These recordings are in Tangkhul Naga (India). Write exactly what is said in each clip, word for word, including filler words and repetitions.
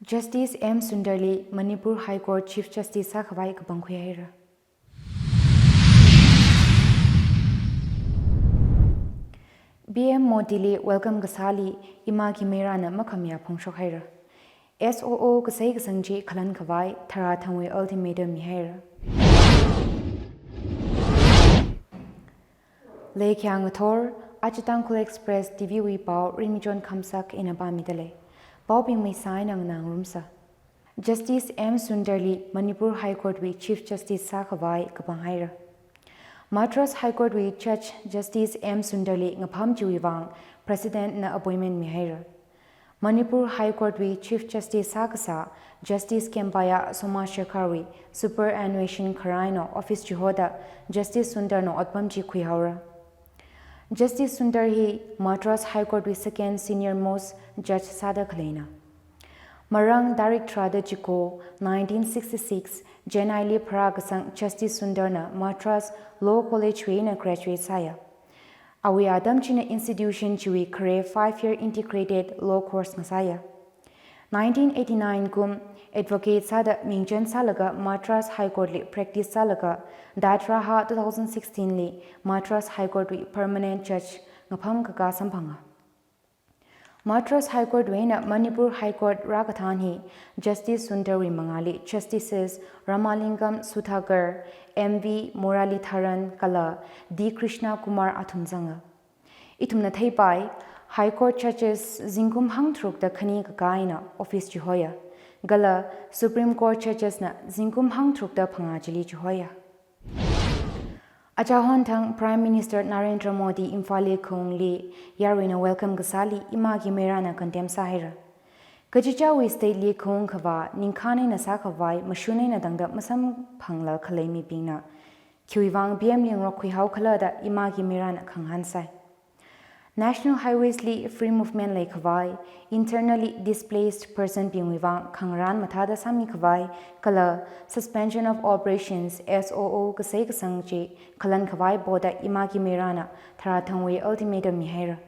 Justice M Sundar li Manipur High Court Chief Justice sākhavai kapangkhui haira. P M Modi li welcome kasāli Ima Kimeira na makhamayā phongshok haira. S O O kasai kasang chi khalan khavai tharā thangwui ultimatum mihaira. Leikhyang athor, aja Tangkhul Express T V wui pao Ringmichon Khamsak ina pāmida lei. Paobing maisai nganāngarumsa. Justice M Sundar li Manipur High Court wui Chief Justice sākhavai kapang haira. Madras High Court wui Judge Justice M Sundar li ngapham chiwui vang President na appointment mihaira. Manipur High Court wui Chief Justice sākasā Justice Kempaiah Somashekar wui superannuation kharā eina office chihoda Justice Sundar na otpam chi khuihaora. Justice Sundar hi Madras High Court wui second senior most judge sāda khaleina. Marāng tarik tharāda Chikho nineteen sixty-six Chennai li pharā kasang Justice Sundar na Madras Law College wui eina graduate sāya. Awui atam china institution chiwui khare five year integrated law course ngasāya. Nineteen eighty-nine kum advocate sāda mingchan sālaga Madras High Court li practice sālaga, Datra ha two thousand sixteen li Madras High Court wui permanent judge ngapham kakā samphanga. Madras High Court wui eina Manipur High Court rākathan hi Justice Sundar wui mangāli Justices Ramalingam Sudhakar, M V Muralidharan kala D Krishna Kumar athum zanga. Ithumna theipai, High Court Judges zingkum hangtharukda khani kakā eina office chihoya, kala Supreme Court Judges na zingkum hangtharukda phangā chili chihoya. Achahon thang Prime Minister Narendra Modi Imphal li khaungli yaruina welcome kasāli Ima Kimeira na condemn sāhaira. Kachichāwui state li khaung khavā ningkhān eina sākhavai mashun eina tangda masamphangla khalei mibingna khiwui vang P M li ngarok khuihao khala da Ima Kimeira na khangahān sai. National highways li free movement leikhavai, internally displaced person bingwui vang khangarān mathāda sāmikhavai, kala suspension of operations, S O O kasai kasang chi khalan khavai poda Ima Kimeira na tharā thangwui ultimatum mihaira.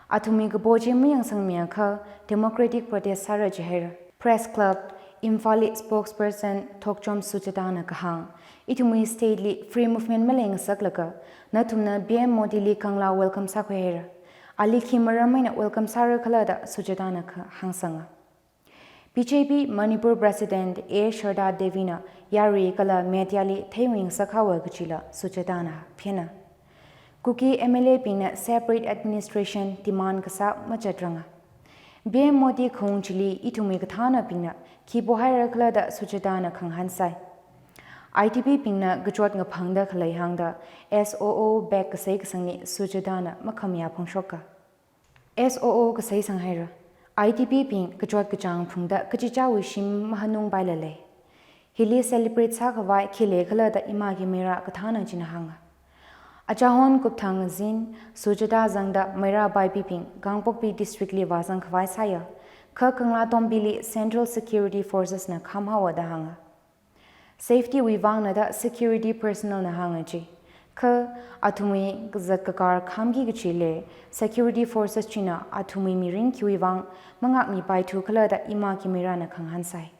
Athumwui kapo chi mayangsangmiakha democratic protest sāra jihaira. Press Club Imphal li spokesperson Thokchom Sujata na kahāng, ithumwui state li free movement maleingasaklaga, nathumna P M Modi li kangla welcome sākhuihaira. Ali khi maram eina welcome sāra khala da Sujata na kahāng sanga. B J P Manipur President A Sharda Devi na yarui kala media li theiming sākhaowa kachila Sujata na phena. Kuki M L A bingna separate administration demand kasā machatranga. P M Modi khaung chili ithumwui kathānabingna khi pohaira khala da Sujata na khangahān sai. I D P bingna kachot ngaphangda khalei hāngda S O O back kasai kasangli Sujata na makhamayā phongshoka. S O O kasai sanghaira. I D P bing kachot kachāng phungda kachichāwui shim mahanungpaila lei. Hili celebrate sākhavai khi lei khala da Ima Kimeira kathāna china hānga. Achahon kupthang zin, Sujata zangda Meira Baibibing Kangpokpi District li vāzangkhavai sāya, kha Kangla Tombili Central Security Forces na khamhaowa da hānga. Safety wui vangna da security personnel na hānga chi. Kha athumwui kazat kakar khamki kachili security forces china athumwui mirin khiwui vang mangakmipaithu khala da Ima Kimeira na khangahān sai.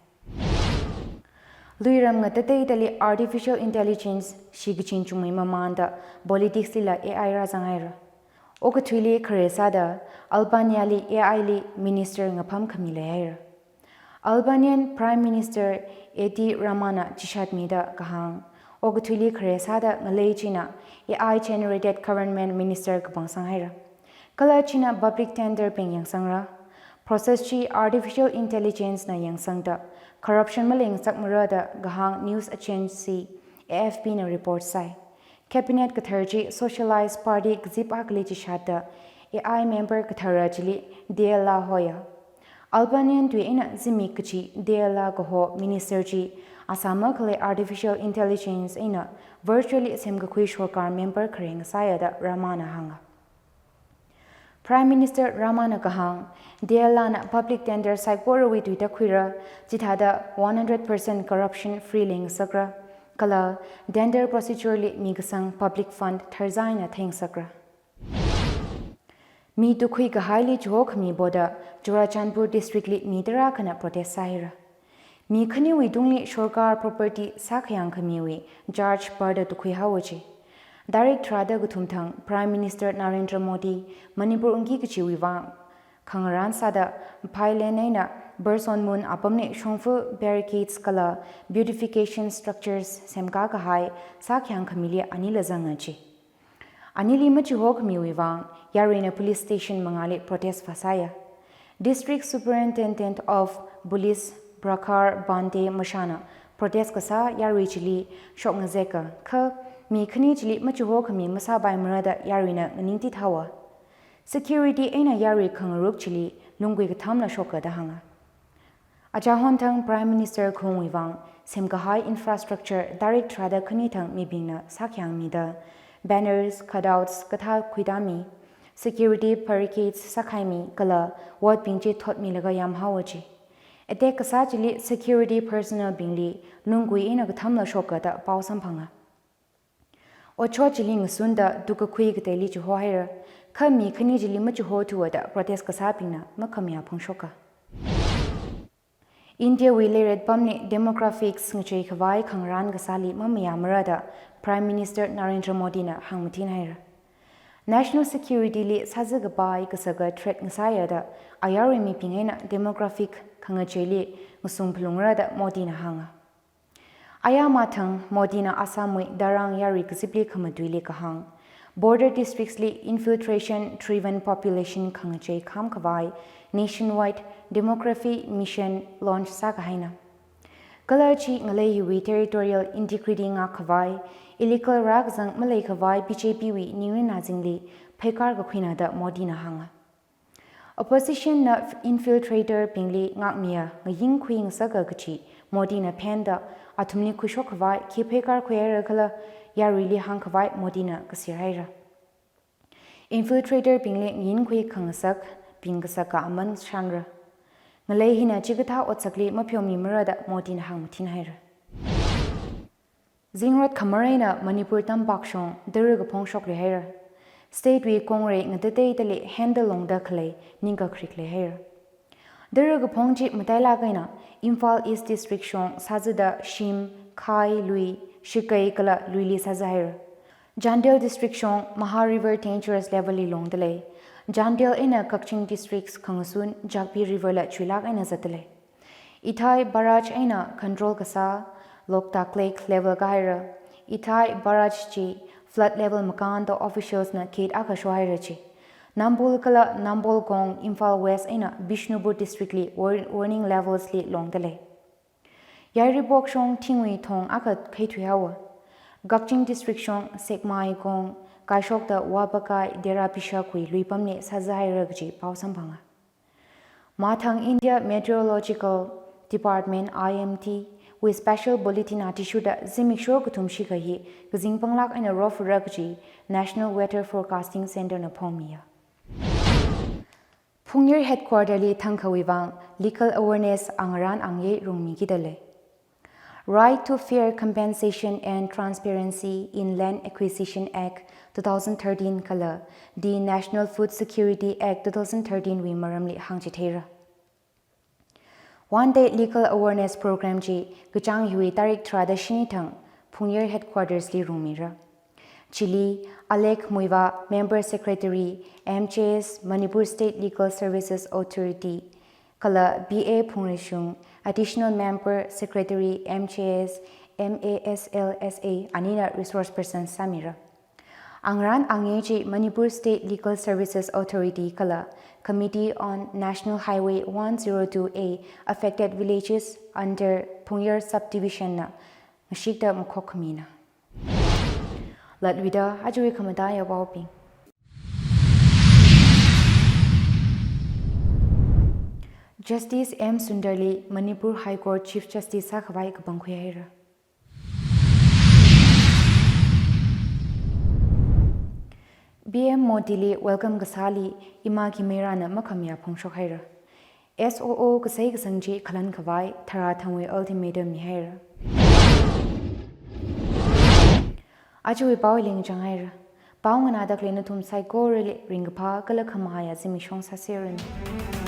Luiram ngatateidali artificial intelligence shikachin chungmei mamānda politics lila A I rāzanghaira. Okathuili khare sāda Albania li A I li minister ngapham khami leihaira. Albanian Prime Minister Edi Rama na chishatmida kahāng, okathuili khare sāda ngalei china A I generated government minister kapangsanghaira. Kala china public tender bing yangsangra. Process chi artificial intelligence na yangsangda corruption maleingasakmara da kahāng news agency A F P na report sai. Cabinet kathar chi socialist party kazip akhali chishatda A I member kathara chili D L A hoya. Albanian tui eina zimik kachi D L A kaho minister chi asā makhalei artificial intelligence eina virtually semkakhui sorkar member khareng sāya da Rama na hānga. Prime Minister Rama na kahāng, D L A na public tender saikorawui tuida khuira, chithāda one hundred percent corruption free leingasakra, kala tender procedure li mikasang public fund tharzai eina theingasakra. Mi tukhui kahaili chihokhami boda Churachandpur district li mi tarākhana protest sāhaira. Mi khaniwui tungli sorkar property sākhayang khamiwui charge barda tukhui haowa ji. Tarik tharāda kathum thang Prime Minister Narendra Modi Manipur ungki kachiwui vang khangarān sāda Phailen eina Birson Mung apamli shongfa barricades kala beautification structures semkā kahai sākhayang khamili anila zanga ji. Anili machihokhamiwui vang yaruina police station mangāli protest vāsāya. District Superintendent of Police Prakhar Bhante Mishra na protest kasā yarui chili shokngazeka, kha mi khani chili machihokhami masāpaimara da yaruina nganingtithaowa. Security eina yarui khangaruk chili lunggui kathamla shoka da hānga. Achahon thang Prime Minister khaungwui vang semkahai infrastructure tarik tharāda khani thang mibingna sākhayangmida banners, cutouts kathā khuitāmi, security barricades sākhaimi kala vote bing chi thotmilaga yamhaowa ji. Attack kasā chili security personnel bingli lunggui eina kathamla shoka da pao samphanga. Otshot chili ngasunda tukkakhui kateili chihohaira, kha mi khani chili machihothuwa da protest kasābingna makhamayā phongshoka. India wui leiret pamli demographics ngacheikhavai khangarān kasāli mamayāmara da Prime Minister Narendra Modi na hāngmathinhaira. National security li sāzakapai kasaka threat ngasāya da ayarui mibing eina demographic khangacheili ngasung phalungra da Modi na hānga. Ayā mathang Modi na Assam wui Darrang yarui kazipli khamatuili kahāng border districts li infiltration driven population khangachei khamkhavai nationwide demography mission launch sākahaina. Kala chi ngalei hiwui territorial integrity ngākkhavai, illegal rākazang maleikhavai B J P wui ningrin azingli pheikar kakhuina da Modi na hānga. Opposition na infiltrator bingli ngākmiya, ngayingkhui ngasaka kachi Modi na phenda athumli khuishokkhavai khi pheikar khuihaira khala yaruili hāngkhavai Modi na kasirhaira. Infiltrator bingli ngayingkhui khangasakbing kasaka aman shanra. Ngalei hina chikathā otsakli mapheomimara da Modi na hāngmathinhaira. Zingrot khamar eina Manipur tampakshong tara kaphong shokluihaira. State wui kongrei ngatateidali handle longda khalei ningkakrik leihaira. Tara kaphong chi matailāk eina Imphal East District shong sāzada Shim, Khai, Lui, Shikai kala Luili sāzahaira. Chandel District shong Maha River dangerous level li longdalei. Chandel eina Kakching Districts khangasun Chakpi River la chuilāk eina zatdalei. Ithai barrage eina control kasā Loktak Lake level kāhaira. Ithai barrage chi flood level makānda officials na gate akha shohaira ji. Nambul kala Nambol Gong Imphal West eina Bishnupur District li war-, warning levels li longdalei. Yairipok shong thingwui thong akha khaithuihaowa. Kakching District shong Sekmai Gong kaishokda Wapakai Dera Pishak wui luipamli sāzahaira kaji pao samphanga. Mathang India Meteorological Department, I M D, wui special bulletin athishurda zimiksho kathum shikha hi kazing panglāk eina rofura kaji National Weather Forecasting Centre na phongmiya. Phungyar headquarter li thangkhawui vang legal awareness angarān angayei rungmikidalei. Right to Fair Compensation and Transparency in Land Acquisition Act two thousand thirteen kala the National Food Security Act two thousand thirteen wui maramli hāngchitheira. One day legal awareness program chi kachāng hiwui tarik tharāda shini thang Phungyar headquarters li rungmira. Chili Alek Muivah, Member Secretary, M J S, Manipur State Legal Services Authority, kala B A Phungrishung, Additional Member Secretary, M J S, M A S L S A, anina resource person sāmira. Angarān angayei chi Manipur State Legal Services Authority kala Committee on National Highway one zero two A Affected Villages under Phungyar Subdivision na ngashikda makhok khamina. Latluida ajawui khamataiya paobing. Justice M Sundar li Manipur High Court Chief Justice sākhavai kapangkhui haira. P M Modi li welcome kasāli Ima Khimera na makhamayā phongshok haira. S O O kasei kasang chi khalan khavai tharā thangwui ultimatum mihaira. Ajawui pao lingchang haira. Pao nganāda khalei nathum saikorali ringkaphā kala khamahaiya zimiksho sāseranu.